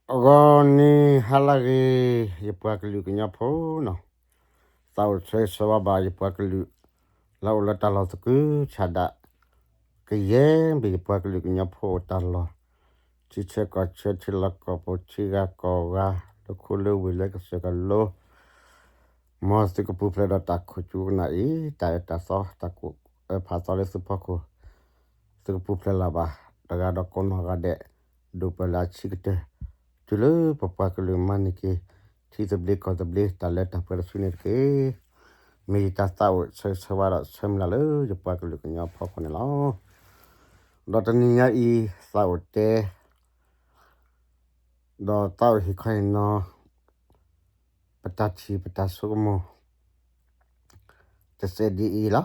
အဂီၢ်နံၤဟါလၢအဂ့ၤ, ယပှၤကလုာ်ကညီဖိနီၤ, သးအိၣ်ဆၢဂ့ၤဆၢဝါဘၣ်ယပှၤကလုာ် လၢအိၣ်လၢတၢ်လီၢ်သကုၤဆးဒး, ကယဲၢ်မ့ၢ်ယပှၤကလုာ်ကညီဖိအိၣ်တၢ်လီၢ်, ထံဆၢကီၢ်ဆၢ ထံလီၢ်ကီၢ်ပူၤ ထံဂၤကီၢ်ဂၤ, လၢခိလၢဝ့ၢ်လၢကစၢၢ်ကလိ မ်သုကပူၤဖျဲးဒီးတၢ်ခိၣ်ကၠူကနၣ်အံၤ, တၢ်အၢတၢ်သီ တၢ်ကူၣ်အၢဖးသီလၢသုဖီခိၣ်, သုကပူၤဖျဲးလၢၤဘၣ်, တဂၤဒီးကိးနီၢ်ဂၤဒဲး, ဒိၣ်ပၢၢ်လၢအဆံးကတၢၢ်, တုၤလၢပပှၤကလုာ်မၤန့ၢ်က့ၤ ထံသဘျ့ကီၢ်သဘျ့ တၢ်လၢတၢ်ပှဲၤတစုန့ၣ်တက့ၢ်. မ့ၢ်ယတၢ်သးအိၣ်ဆၢဂ့ၤဆၢဝါဒီးဆၢမုၢ်လၢ်လၢယပှၤကလုာ်ကညီအဖီခိၣ်န့ၣ်လီၤ. ဒီးတနံၤညါအံၤ သးအိၣ်တဲ ဒီးသးအိၣ်ဟ့ၣ်ခီဟ့ၣ်နီၤ ပတၢ်ထံၣ်ပတၢ်ဆိကမိၣ် တစဲးဒ်အံၤလီၤ.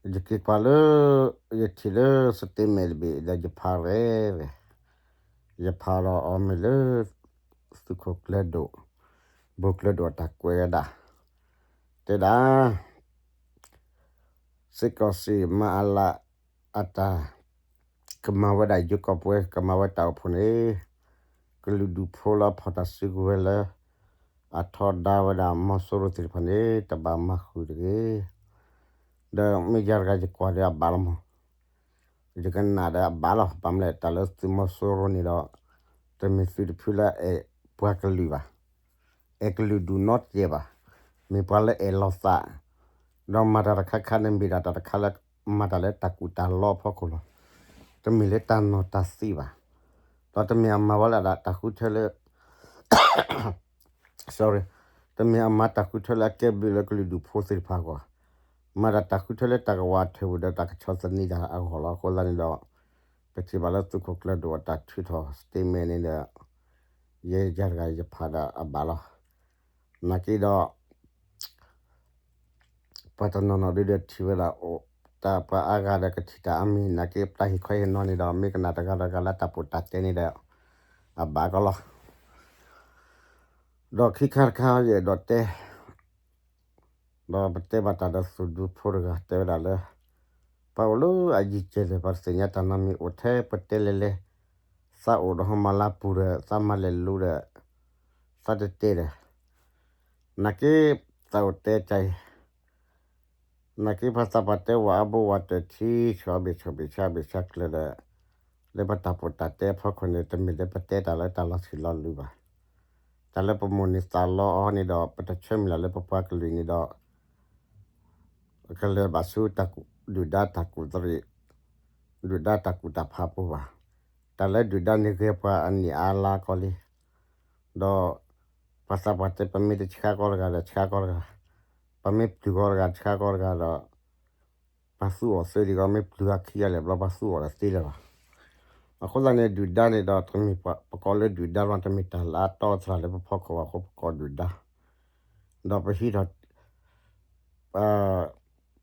ဒီး ယက့ၤကွၢ်လၢ ယထံၣ်လၢ statement တဘ့ၣ်ဒီး ယဖးရဲၣ်, ယဖးဒီးအီၤမ့ၢ်လၢ သုးခိၣ်ကျၢၤဒိၣ် ဘိၣ်ကျၢၤဒိၣ်အတၢ်ကွဲးဝဲဒၣ်, တဲဒၣ် စ့ၢ်ကီးစ့ၢ်မၤအလး အတၢ် ကမၤဝဲဒၣ်ယိၤကီၢ်ပှဲၤ ကမၤဝဲတၢ်အိၣ်ဖှိၣ်န့ၣ်, ကလုာ်ဒူၣ်ဖိလၢအဖီၣ်တၢ်စုကဝဲၤလၢ အထီဒါဝဲဒၣ်မီၤစိရိၤသ့ၣ်တဖၣ်န့ၣ် တဘၣ်မၤဃုာ်တဂ့ၤ. ဒီးမ့ၢ်ယၤတဂၤယကွၢ်ဒီးအဘၣ်လီၤမး, ယကနၣ်ဒီးအဘၣ်လီၤ. ဘၣ်မနုၤလဲၣ် တၢ်လၢသုးမီၤစိရိၤန့ၣ်ဒီး တမ့ၢ်သုးတဖုလၢအဲၣ်ပှၤကလုာ်ဘၣ်, အဲၣ်ကလုာ်ဒူၣ်နီတစဲးဘၣ်, မ့ၢ်ပှၤလၢအဲၣ်လီၤသး, ဒီးမၤတၢ်တခါခါန့ၣ် မ့ၢ်ဒၣ်တၢ်တခါလၢ မၤတၢ်လၢတၢ်ကူၣ်တၢ်လီအဖီခိၣ်လီၤ. တမ့ၢ်လၢတၢ်နီၢ်တၢ်သံဘၣ်, ဒီးတမ့ၢ်အမၤဝဲလၢဒၣ်တၢ်ဃုထၢလၢ sorry, တမ့ၢ်အမၤတၢ်ဃုထၢလၢအကဲဘျုးလၢကလုာ်ဒူၣ်ဖိသ့ၣ်တဖၣ်အဂီၢ်, မၤဒၣ်တၢ်ဃုထၢလၢတၢ်ကဝီၤအထၢၣ်ပူၤဒီးတၢ်ကဆီၣ်သနံးတၢ်အဂီၢ်လီၤ. အဃိသတးန့ၣ်ဒီး ပထံၣ်ဘၣ်လၢသုးခိၣ်ကျၢၤဒိၣ်အတၢ်ထုးထီၣ် statement န့ၣ်ဒီး ယဲယၤတဂၤယဖးဒီးအဘၣ်လီၤ. နာ်က့ဒီး ပှၤတနီၤနီၤဒုဒီးထံၣ်ဝဲဒၣ်အိၣ် တၢ်ပှၤအါဂၤဒီးကထံၣ်တၢ်အါမံၤ နာ်က့ပတၢ်ဟ့ၣ်ခီဟ့ၣ်နီၤန့ၣ်ဒီး မ့ၢ်ကနၣ်တဂၤဒီးတဂၤလၢတၢ်ပိာ်တၢ်တဲန့ၣ်ဒီး အဘၣ်ကီလီၤ. ဒီးခံခါတခါယအဲၣ်ဒိးတဲ ဒီးပတဲဘၣ်တၢ်ဒီးသူၣ်ဒူဖိတဂၤတဲဝဲဒၣ်လၢ ပှၤအိၣ်လၢအယံၤကဲၤလၢာ် ပှၤတသ့ၣ်ညါတၢ်နီတမံၤအိၣ်ထဲပတဲလဲၤလဲၤ သးအိၣ်ဒီးဟီမၤလါပူၤဒီး သးမၤလဲၤလူဒီး သးတတဲဒီး နာ်က့ သးအိၣ်တဲတၢ်အံၤ နာ်က့ပှၤသးပှၢ်တဲဝဲအဘိဝဲတၢ်ထံ ဆီၣ်အဘ့ၣ်ဆီၣ်ဘ့ၣ်ဆါဘ့ၣ်ဆါကျၢၤဒီး လၢပတၢ်ပိာ်တၢ်တဲအဖီခိၣ်န့ၣ် တမ့ၢ်လၢပတဲတၢ်လၢတၢ်လီၤဆံးလီၤလံဘၣ်. တၢ်လၢပမိၣ်န့ၢ်သးလီအီၤန့ၣ်ဒီး ပတဆၢမုၢ်လၢ်လၢပပှၤကလုာ်န့ၣ်ဒီး ကလဲၤဘၣ်ဆူတၢ်ဒုၣ်ဒါတၢ်ကူၣ်သရံး ဒုၣ်ဒါတၢ်ကူၣ်တၢ်ဖးပူၤဘၣ်. တၢ်လၢဒုၣ်ဒါန့ၣ်ဂ့ၤပှၤအနံၣ်အါလါကီလံ. ဒီးပှၤသးပှၢ်တဲ ပမ့ၢ်တဆှါကီတဂၤဒီးဆှါကီတဂၤ, ပမ့ၢ်ပျုၢ်ကီတဂၤတဆှါကီတဂၤဒီး ပှၤသူအီၤသ့ဒံးကီ မ့ၢ်ပျုၢ်အခံဂၤလဲၣ်ဘျီ ပှၤသူအီၤဒီးသ့လၢၤဘၣ်. အဃိသတးန့ၣ် ဒုၣ်ဒါန့ၣ်ဒီး တမ့ၢ်ပကိးလၢဒုၣ်ဒါလီၤ တမ့ၢ်တၢ်လၢအတီအသရၣ်လၢပဖီခိၣ်ဘၣ်အဃိ ပကိးဒုၣ်ဒါ ဒီးပဟံးထီၣ် ဖီၣ်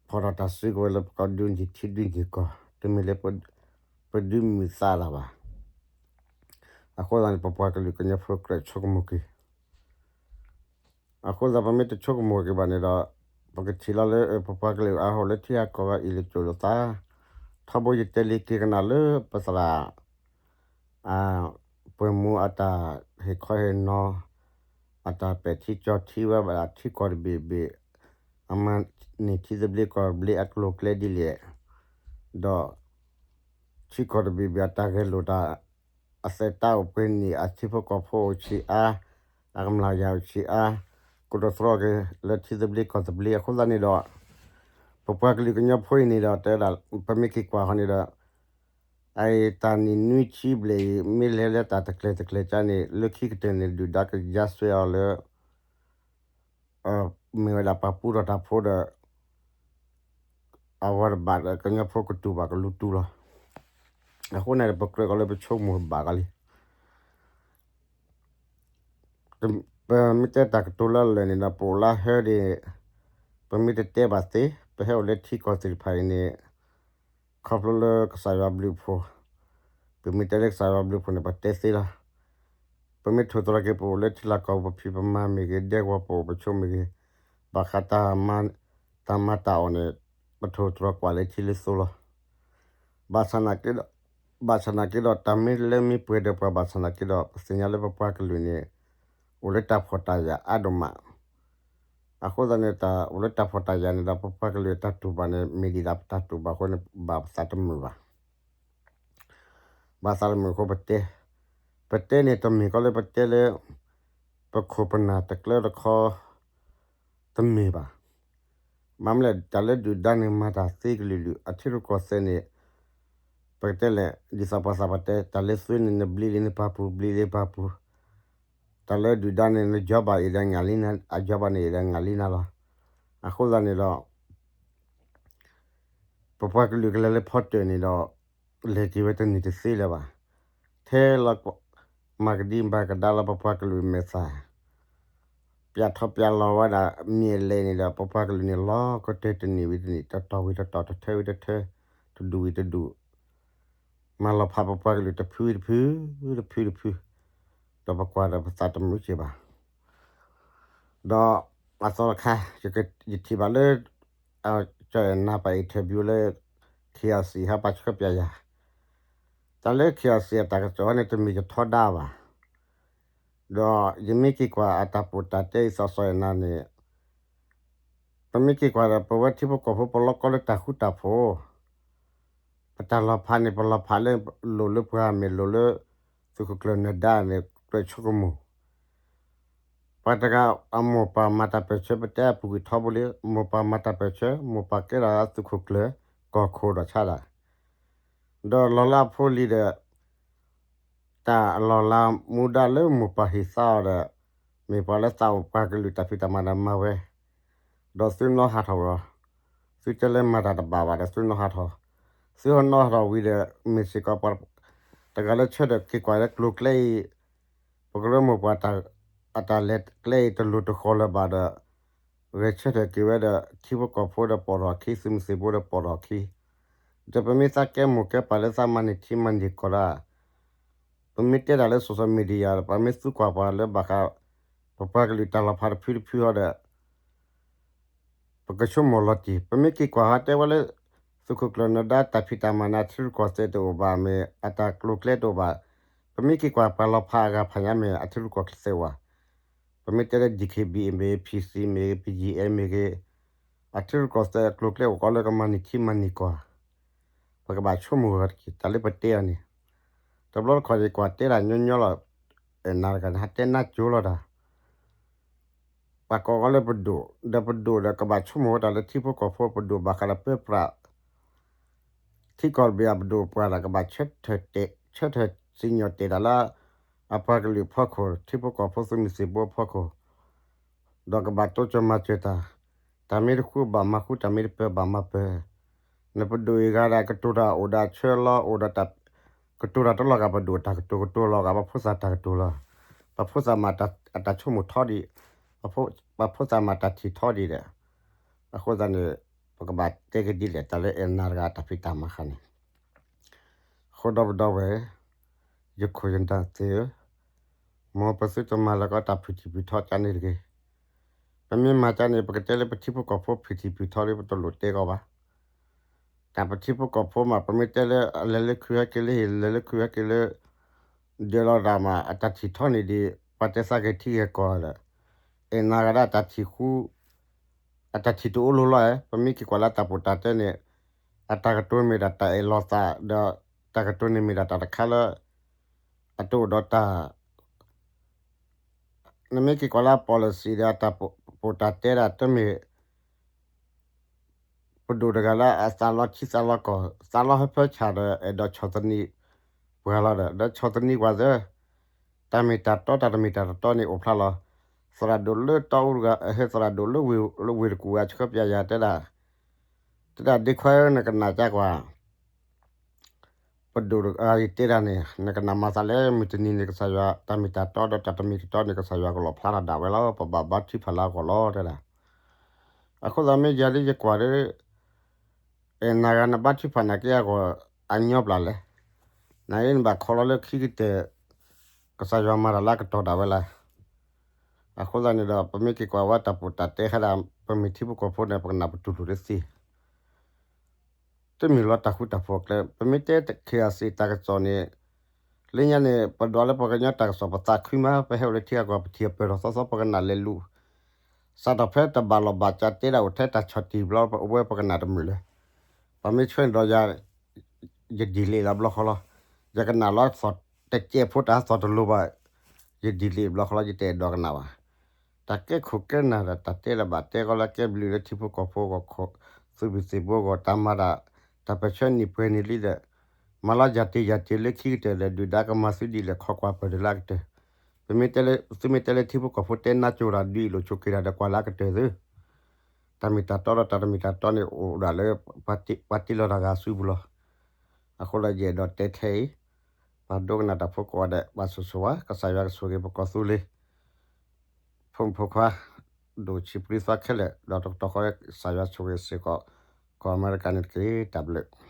ထီၣ်တၢ်စုကဝဲၤလၢပကိးဒုးန့ၢ်ထံဒုးန့ၢ်ကီၢ် တမ့ၢ်လၢ ပဒုးမုာ်သးတၢ်ဘၣ်. အဃိသတးန့ၣ် ပပှၤကလုာ်ကညီဖိကြၢးဆိကမိၣ်က့ၤ. အဃိသတးပမ့ၢ်တဆိကမိၣ်က့ၤဘၣ်န့ၣ်ဒီး ပကထံၣ်လီၤလၢ ပပှၤကလုာ်အါဟိၣ်လၢထံဂၤကီၢ်ဂၤအံၤလၢကၠိလိာ်သး ထီဘိယတဲလံက့ၤကနၣ်လၢပသရၣ် ပှဲၤမူအတၢ်ဟ့ၣ်ခီဟ့ၣ်နီၤ အတၢ်ပဲာ်ထံကၠီထံဝဲဘၣ်ဒၣ်ထံကီၢ်တဘ့ၣ်ဘ့ၣ် အမၤန့ၢ်ထံသဘျ့ကီၢ်သဘျ့အကျိၤအကျဲဒ်လဲၣ်, ဒီး ထံကီၢ်တဘ့ၣ်ဘ့ၣ်အတၢ်ဂဲၤလိာ်တၢ် အသဲးတၢ်အိၣ်ပှဲၤန့ၣ် အထံဖိကီၢ်ဖိအိၣ်ဆံးအါ, အကမျၢ်ယၤအိၣ်ဆံးအါ, ကိတိာ်သြီက့ၤလၢထံသဘျ့ကီၢ်သဘျ့အဃိသတးန့ၣ်ဒီး ပပှၤကလုာ်ကညီဖိအံၤန့ၣ်ဒီး တဲဒၣ် ပမ့ၢ်က့ၤကွၢ်ဃီန့ၣ်ဒီး အတၢ်နံၣ်နွံဆံဘျဲၣ်အံၤ မ့ၢ်လဲၤလၢတၢ်တကျဲၤတကျဲၤကါန့ၣ် လၢခံကတၢၢ်န့ၣ် ဒုၣ်ဒါကယါစွဲအီၤလၢ မ့ၢ်ဝဲဒၣ်ပှၤပူထီၣ်တၢ်ဖိဒီး အဝဲတဘၣ်ဒီးကညီဖိကတူၢ်ဘၣ်ကလူတူၢ်လီၤ. အဃိန့ၣ် ပကြၢးကီးလၢပဆိကမိၣ်ဘၣ်ကီးလံ. ပမ့ၢ်တဲတၢ်ကတိၤလၢအလၢာ်န့ၣ်ဒီး ပအိၣ်လၢဟၢဒၣ် ပမ့ၢ်တတဲဘၣ်သ့ ပဟဲအိၣ်လၢထံကီၢ်သ့ၣ်တဖၣ်အံၤန့ၣ် ခီဖျိလၢကစၢ်ယွၤဘျုးဖှိၣ်, ပမ့ၢ်တဲလၢကစၢ်ယွၤဘျုးဖှိၣ်န့ၣ် ပတဲသ့လီၤ. ပမ့ၢ်ထိၣ်သတြီၤက့ၤ ပအိၣ်လၢထံလီၢ်ကီၢ်ပူၤ ပဖံးပမၤမ့ၢ်ဂ့ၤ ဒဲကဝီၤပအိၣ်ပဆိးမ့ၢ်ဂ့ၤ, ဘၣ်ဃးတၢ်မၤတၢ်အီၣ်န့ၣ် ပထိၣ်သတြီၤကွၢ်လၢထံလၢသိလီၤ. ဘၣ်ဆၣ်နာ်က့ဒီး ဘၣ်ဆၣ်နာ်က့ဒီး တၢ်မ့ၢ်လၢမ့ၢ်ပှဲၤဒီးပှၤဘၣ်ဆၣ်နာ်က့ဒီး ပသ့ၣ်ညါလၢပပှၤကလုာ်န့ၣ် အိၣ်လၢတၢ်ဖှီၣ်တၢ်ယာ်အါဒိၣ်မး. အဃိသတးန့ၣ် တၢ်အိၣ်လၢတၢ်ဖှီၣ်တၢ်ယာ်န့ၣ်ဒီး ပပှၤကလုာ်တၢ်တူၢ်ဘၣ်န့ၣ် မ့ၢ်ဒ်သိးပတၢ်တူၢ်ဘၣ်အဃိန့ၣ် ဘၣ်ပသးတမုာ်ဘၣ်. ဘၣ်သးတမုာ်အဃိပတဲ, ပတဲန့ၣ်တမ့ၢ်ကီးလၢပတဲလၢ ပခိၣ်ပနၢ်တကျၢတခီ တမ့ၢ်ဘၣ်. မ့ၢ်မလဲၣ် တၢ်လၢဒုၣ်ဒါန့ၣ် မၤတၢ်သ့ကလုာ်လုာ် အထံရူၢ်ကီၢ်သဲးန့ၣ် ပကတဲလဲၣ် ဒ်သိးပှၤသးပှၢ်တဲ တၢ်လၢသုန့ၣ် နဘျံးလံနပာ်ပူၤ ဘျံးလံပာ်ပူၤ, တၢ်လၢဒုၣ်ဒါန့ၣ် နကၠီဘၣ်အံၤဒီးငၤလံနၤ အကၠီဘၣ်န့ၣ်အံၤဒီးငၤလံနၤလီၤ. အဃိသတးန့ၣ်ဒီး ပပှၤကလုာ်ကလဲၤလၢဖီတၢၣ်န့ၣ်ဒီး လဲၤက့ၤဝဲတန့ၢ်တသ့လၢၤဘၣ်. ထဲလီၤ မၤကဒံဘၣ်ကဒါလီၤပပှၤကလုာ်မဲာ်သၣ်, ပျးထီၣ်ပျးလီၤဝဲဒၣ်မ့ၢ်အလဲၣ်န့ၣ်ဒီး ပပှၤကလုာ်န့ၣ် လီၤကတၢၢ်တန့ၢ်ဝံၤတန့ၢ် တတီၤဝံၤတတီၤ တထၢဝံၤတထၢ တဒူၣ်ဝံၤတဒူၣ် မၤလီၤဖးပပှၤကလုာ်တဖုတဖု တဖုတဖု, ဒီးပကွၢ်ဒီးပသးတမုာ်က့ၤဘၣ်. ဒီးအသီတခါ ယထံၣ်ဘၣ်လၢ ကၠီၣ်အဲၣ်နၤပာ် interview လၢ KIC ဟဲပာ်ဆှၢပျးယၤ, တၢ်လၢ KIC အတၢ်ကစီၣ်န့ၣ် တမ့ၢ်ယထီဒါဘၣ်. ဒီးယမ့ၢ်က့ၤကွၢ်အတၢ်ပီးတၢ်တဲအသီ ကၠီၣ်အဲၣ်နၤန့ၣ် ပမ့ၢ်က့ၤကွၢ်ဒီး ပဝဲထံဖိကီၢ်ဖိပလီၢ်ကီၢ်လၢတၢ်ဃူတၢ်ဖိး, ပတၢ်လီၤဖးန့ၣ် ပလီၤဖးလၢလိၣ်လၢပှၤမ့ၢ်လိၣ်လၢ သုးခိၣ်ကျၢၢ်နၢၤဒါန့ၣ် ကြၢးဆိကမိၣ်, ပှၤတဂၤအမိၢ်ပၢ်မၤတၢ်ပၢၢ်ဆၢ ပတဲအပူၤကွံာ်ထီဘိလံ, မိၢ်ပၢ်မၤတၢ်ပၢၢ်ဆၢ မိၢ်ပၢ်ကဲထီၣ်သုးခိၣ်ကျၢၢ် ကီၢ်ခိၣ်ဒီးဆါဒၣ် ဒီးလီၤလၢအဖိလံၤဒီး တၢ်လီၤလးမူဒါလၢမိၢ်ပၢ်ဟ့ၣ်သါအီၤဒီး မ့ၢ်ပှၤလၢသးအိၣ်ပှၤကလုာ်တၢ်ဖံးတၢ်မၤဒီးမၤဝဲ, ဒီးသုနီၣ်ဟးထီၣ်လီၤ. သုတဲလၢမၤတၢ်တဘၣ်ဘၣ်ဒီးသုနီၣ်ဟးထီၣ်, သုဟီနီၣ်ဟးထီၣ်ဝံၤဒီး မ့ၢ်စ့ၢ်ကီးပှၤတဂၤလၢဆၢထၢၣ်က့ၤကွၢ်လၢကျိၤကျဲအံၤ, ပကရၢမိၢ်ပှၢ် အတၢ်လဲၤကျဲအံၤတလိၤတဃီၤလၢၤဘၣ်ဒီး ဂဲၤဆၢထၢၣ်က့ၤဝဲဒီး ထံဖိကီၢ်ဖိဒီးပိာ်ထီၣ်အခံ သုးမုၢ်သံၣ်ဘိဒီးပိာ်ထီၣ်အခံ, ဒီးပမ့ၢ်သးကဲမိၢ်ကဲပၢ်လၢသးမၤန့ၢ်ထံမၤန့ၢ်ကီၢ်ဒၣ် ပမ့ၢ်တဲတၢ်လၢ social media ဒီးပမ့ၢ်သူကွၢ်ပှၤလၢဘၣ်ဃး ပပှၤကလုာ်တၢ်လီၤဖးတဖုတဖုဟီဒီး ပကဆိကမိၣ်လီၤတံၢ်. ပမ့ၢ်က့ၤကွၢ်ဟီတဲဝဲလၢ သုးခိၣ်ကျၢၢ်နၢၤဒါတၢ်ဖံးတၢ်မၤန့ၣ် အထံရူၢ်ကီၢ်သဲးတအိၣ်ဘၣ်မ့ၢ် အတၢ်ကျိၤကျဲတအိၣ်ဘၣ်, ပမ့ၢ်က့ၤကွၢ်ပှၤလီၤဖးအဂၤဖးညါမ့ၢ် အထံရူၢ်ကီၢ်သဲးအိၣ်ဘၣ်. ပမ့ၢ်တဲလၢ DKBA မ့ၢ်ဂ့ၤ PC မ့ၢ်ဂ့ၤ BGF မ့ၢ်ဂ့ၤ အထံရူၢ်ကီၢ်သဲးအကျိၤကျဲအိၣ်ကီးလၢကမၤန့ၢ်ထံမၤန့ၢ်ကီၢ် ပကဘၣ်ဆိကမိၣ်ဂ့ၤတက့ၢ် တၢ်လၢပတဲအီၤန့ၣ်, တဘျီတခီၣ်ယကွၢ်တဲဒၣ်ညီညီလီၤ, နၤတဂၤနဟးတဲနၢ်ကၠိလီၤတၢ်, ပှၤကိးကီးလၢပဒိၣ်, ဒီးပဒိၣ်ဒီးကဘၣ်ဆိကမိၣ်ဝဲတၢ်လၢထံဖိကီၢ်ဖိပဒိၣ်ဘၣ်ဃးဒီးပၢပြး, ထံကီၢ်တဘ့ၣ်အပဒိၣ်ပှၢ်ဒီး ကဘၣ်ဆၢထၢၣ်စံၣ်ညီၣ်တဲာ်တၢ်လၢ အပှၤကလုာ်အဖီခိၣ် ထံဖိကီၢ်ဖိသုးမုၢ်သံၣ်ဘိအဖီခိၣ် ဒီးကဘၣ်တိစၢၤမၤစၢၤတၢ်, တၢ်မ့ၢ်တဃူဘၣ်မၤဃူ တၢ်မ့ၢ်တပၢၤဘၣ်မၤပၢၤ, နပဒိၣ်အံၤဂၤဒၣ်ကတိၤတၢ်အိၣ်ဒီးဆၢလီၤ အိၣ်ဒီးတၢ်, ကတိၤတၢ်တလီၤဂာ်ပဒိၣ်တၢ်ကတိၤ ကတိၤလီၤဂာ်ပှၤဖိသၣ်တၢ်ကတိၤလီၤ, ပှၤဖိသၣ်မၤအတၢ်ဆိကမိၣ်ထီဒံး, ပှၤဖိသၣ်မၤတၢ်ထံၣ်ထီဒံးဒီး, အဃိသတးန့ၣ် ပကဘၣ်တဲကဒ်လဲၣ် တၢ်လၢအဲၣ်နၤတဂၤတၢ်ဖံးတၢ်မၤဃာ်န့ၣ် ဃိဒီပုၢ်ဒီဝဲၢ်, ယခိၣ်ယနၢ်သ့ၣ်ဧၢ, မ်ပသုတမၤလၢကီးတၢ်ဖုၣ်ထံၣ်ဖုၣ်ထီကန့ၣ်တဂ့ၤ. ပမ့ၢ်မၤကန့ၣ် ပကတဲလၢပထံဖိကီၢ်ဖိဖုၣ်ထံၣ်ဖုၣ်ထီဒီး ပတလိၣ်တဲကီးဘၣ်. တၢ်ပထံဖိကီၢ်ဖိမး ပမ့ၢ်တဲလၢအလဲၤလၢခုဟဲက့ၤလၢဟံၣ် လဲၤလၢခုဟဲက့ၤလၢ ဒၢးလီၤတၢ်မး အတၢ်ထံၣ်ထီန့ၣ်ဒီး ပှၤတဲသးက့ၤထံဂဲၤကီၢ်ဒီး အဲၣ်နၤဂၤဒၣ်တၢ်ထံၣ်ဃူ အတၢ်ထံၣ်တအိၣ်လီၤလီၤဧါ. ပမ့ၢ်က့ၤကွၢ်လၢတၢ်ပီးတၢ်တဲန့ၣ် အတၢ်ကတိၤမ့ၢ်ဒၣ်တၢ်အဲၣ်လီၤသး ဒီးတၢ်ကတိၤန့ၣ်မ့ၢ်ဒၣ်တၢ်တခါလၢ အတအိၣ်ဒီးတၢ် နမ့ၢ်က့ၤကွၢ်လၢ policy ဒီးအတၢ်ပီးတၢ်တဲဒၣ်တမ့ၢ် ပဒိၣ်တဂၤလၢအသးလီထံသးလီကီၢ် သးလီဟၢဖၢဆၣ်ဒီး အဲၣ်ဒိးဆီၣ်သနံးပှၤလီၤဒီး ဒီးဆီၣ်သနံးပှၤသၢ တၢ်မ့ၢ်တၢ်တီ တၢ်တမ့ၢ်တၢ်တတီန့ၣ်အိၣ်ဖျါလီၤ. သရၣ်ဒိၣ်လၢတီအူတဂၤ ဟဲသရၣ်ဒိၣ်လၢဝ့ၢ်တကူၣ်ဂၤဆှၢပျးယၤတဲဒၣ် တဲဒၣ်ဒ့ခွါဧၢ နကနၣ်ကကွၢ် ပဒိၣ်တဂၤအံၤတဲဒၣ်န့ၣ် နကနၣ်မၤသးလဲၣ် မုၢ်တနံၤန့ၣ် ကစၢ်ယွၤ တၢ်မ့ၢ်တၢ်တီဒီးတၢ်တမ့ၢ်တတီန့ၣ် ကစၢ်ယွၤကလီၣ်ဖျါထီၣ်ဒၣ်ဝဲလီၤ ပဘၣ်ဘါထုကဖၣ်လၢအဂီၢ်လီၤ တဲဒၣ်. အဃိသတးမ့ၢ်ယၤလၢယကွၢ်ဒီး အဲၣ်နၤဂၤနဘါထုကဖၣ်နာ်က့အဂီၢ် အညီဘျီလဲၣ်. နအံၤနဘၣ်ခိးလီၤလၢခံကတၢၢ် ကစၢ်ယွၤမၤတၢ်လၢအကတီၢ်ဒၣ်ဝဲလီၤ. အဃိသတးန့ၣ်ဒီး ပမ့ၢ်က့ၤကွၢ်ဝဲတၢ်ပီးတၢ်တဲခါဒၣ် ပမ့ၢ်ထံဖိကီၢ်ဖိန့ၣ် ပကနၣ်ပတူၢ်လိာ်တသ့. တမ့ၢ်လီၤတၢ်ဃူတၢ်ဖိးအကျဲ, ပမ့ၢ်တဲ ခ့ၣ်အစ့ၣ် တၢ်ကစီၣ်န့ၣ်, လၢညါန့ၣ် ပဒွးလၢပှၤကညီတၢ်ကစီၣ် ပသးခုမး ပဟဲအိၣ်လၢထံဂၤကီၢ် ပထံၣ်ပၢၢ်ထီၣ်သီသီ ပကနၣ်လဲၤလူၤ, စးထီၣ်ဖဲတဘၣ်လီၢ်ဘၣ်စး တဲဒၣ်အိၣ်ထဲတၢ်ဆီၣ်တံၢ်ဘျီ ပဝဲပကနၣ်တမုာ်လၢၤ, ပမ့ၢ်ဆွဲန့ၣ်ဒီးယၤ ယဒ်လဲၣ်လီၤဘျီဃီလီၤ, ယကနၣ်လီၤသီၣ်တကဲးဖိ တၢ်သီၣ်တလိၤဘၣ်, ယဒ်လဲၣ်ဘျီဃီလီၤ ယတအဲၣ်ဒိးကနၣ်ဘၣ်. တၢ်ကဲခိၣ်ကဲနၢ်ဒီး တၢ်တဲလၢၤဘၣ် တဲကီးလၢကဲဘျုးလၢထံဖိကီၢ်ဖိအဂီၢ်, သုးမုၢ်သံၣ်ဘိအဂီၢ်တၢ်မၤတၢ်, တၢ်ပၢၢ်ဆၢနံၣ်ပှဲၤနံၣ်လံဒီး, မၤလီၤယၢ်တ့ၢ်ယၢ်တ့ၢ်လၢခံကတၢၢ်ဒီး ဒုၣ်ဒါကမၤသုဒ်လဲၣ် ခိးကွၢ်ပၢၢ်တၢ်လၢအကတၢၢ်, ပမ့ၢ်တဲလၢ သုမ့ၢ်တဲလၢထံဖိကီၢ်ဖိတဲနါကၠိတၢ် ဒုးအံၣ်လိာ်ဆိးက့ၤတၢ်ဒီးကွၢ်လၢအကတၢၢ်သု, တၢ်မ့ၢ်တၢ်တီဒီးတၢ်တမ့ၢ်တၢ်တီန့ၣ် အိၣ်ဒၣ်လၢ ပှၤတ့လီၤတၢ်ဂၤအစုပူၤလီၤ. အဃိဒီးယအဲၣ်ဒိးတဲထဲအံၤ, ပှၤဒိကနၣ်တၢ်ဖိကိးဂၤဒဲး ဘၣ်ဆိၣ်ဂ့ၤဆိၣ်ဝါ ကစၢ်ယွၤကဆိၣ်ဂ့ၤပကီၢ်သူလ့ၤ ဖိမုၣ်ဖိခွါ, ဒိၣ်ဆံးပြံသီခဲလၢာ် ဒီးတကတီၢ်ဃီ ကစၢ်ယွၤဆိၣ်ဂ့ၤစ့ၢ်ကီး ကီၢ်အမဲရကၤန့ၣ်တက့ၢ်. တၢ်ဘျုး